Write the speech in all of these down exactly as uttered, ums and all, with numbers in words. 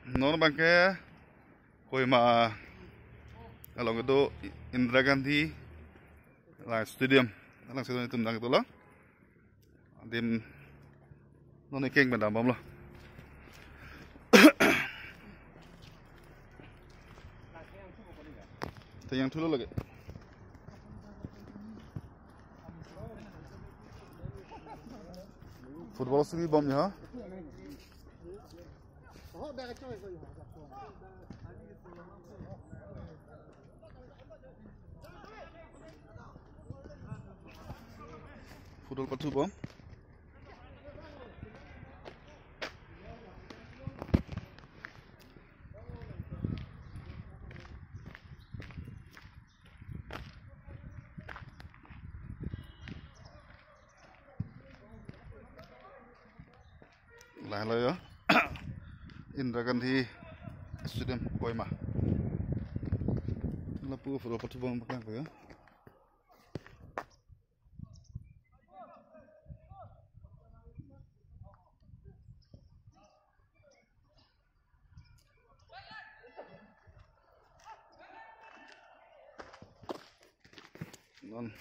Non abangke Kohima along kedo Indira Gandhi la stadium. Alang stadium itum dang kedo lo. Adim non ekeng benda bom lo. Thengthe thulo lake. Football sugi bom ya. Football pathu bom. Lahelo yo. Indira Gandhi Stadium, Kohima. Lapu football pathu bom paklang ko yo. Non.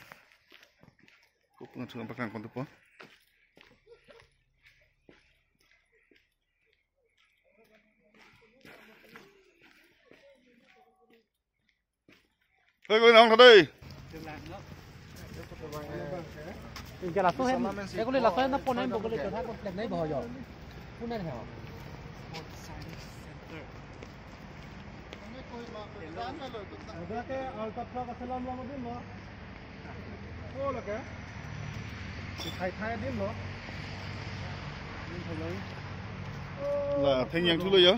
Kupung sunga paklang kontupo. Hei, kau nang tadi. Ingke laso hen, ekuli laso hen na ponai bokoli kotha ko plek nai boho yo. Punai ho. Adak ke alta truck aselam lam din lo. Oh, lake. Thai thai din lo. La, thengthe thulo yo.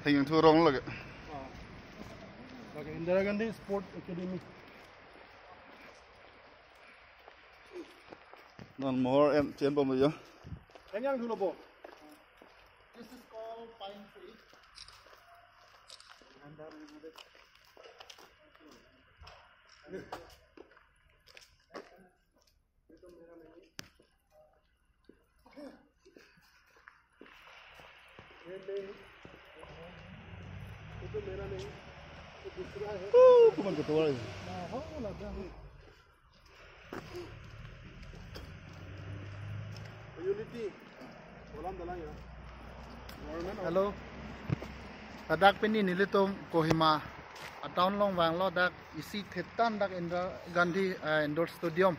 Thengthe thu rong lake. Lake Indira Gandhi Sport Academy. Non mohor en chen bom yo. Thengthe thulo bo. This is called pine tree. ये तो मेरा नहीं, ये तो मेरा नहीं, ये दूसरा है। Kuman ketua. Unity. Bolam dalang ya. Government of Hello. Ladak pini nelitum Kohima atown along vanglo, dak isi thetan dak Indira Gandhi, eh, Indoor Stadium.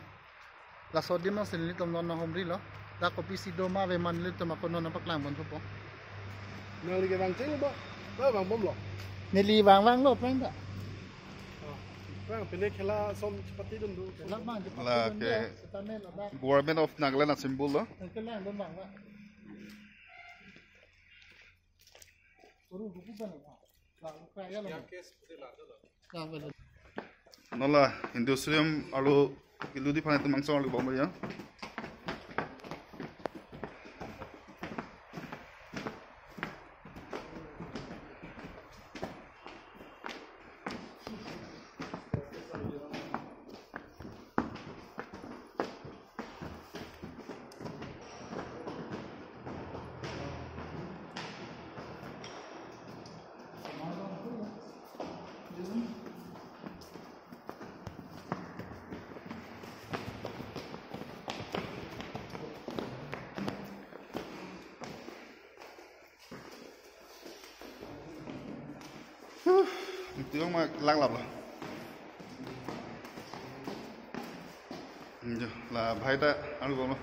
Laso adim si nelitum non nonghumrilo. Dak kopisi do ma ave ma nelitum ako non nangpaklang pon thupo. Nangli ke vang cheng ba? Ba vang bomlo. Neli vang vanglo, prank ta. Oh, prank, pine khela som chepatidun do. Khela bang chepatidun. Lake dia, setame ladak. Government of Nagaland a-symbol lo. Khela dun bang ba. Uru buku ba na. Non la Indoor Stadium arlo keludi aphan itum angsong arlo bom ya. Huh, itu yang ma langlap lo. Yo, la bhai ta arlo bomlo.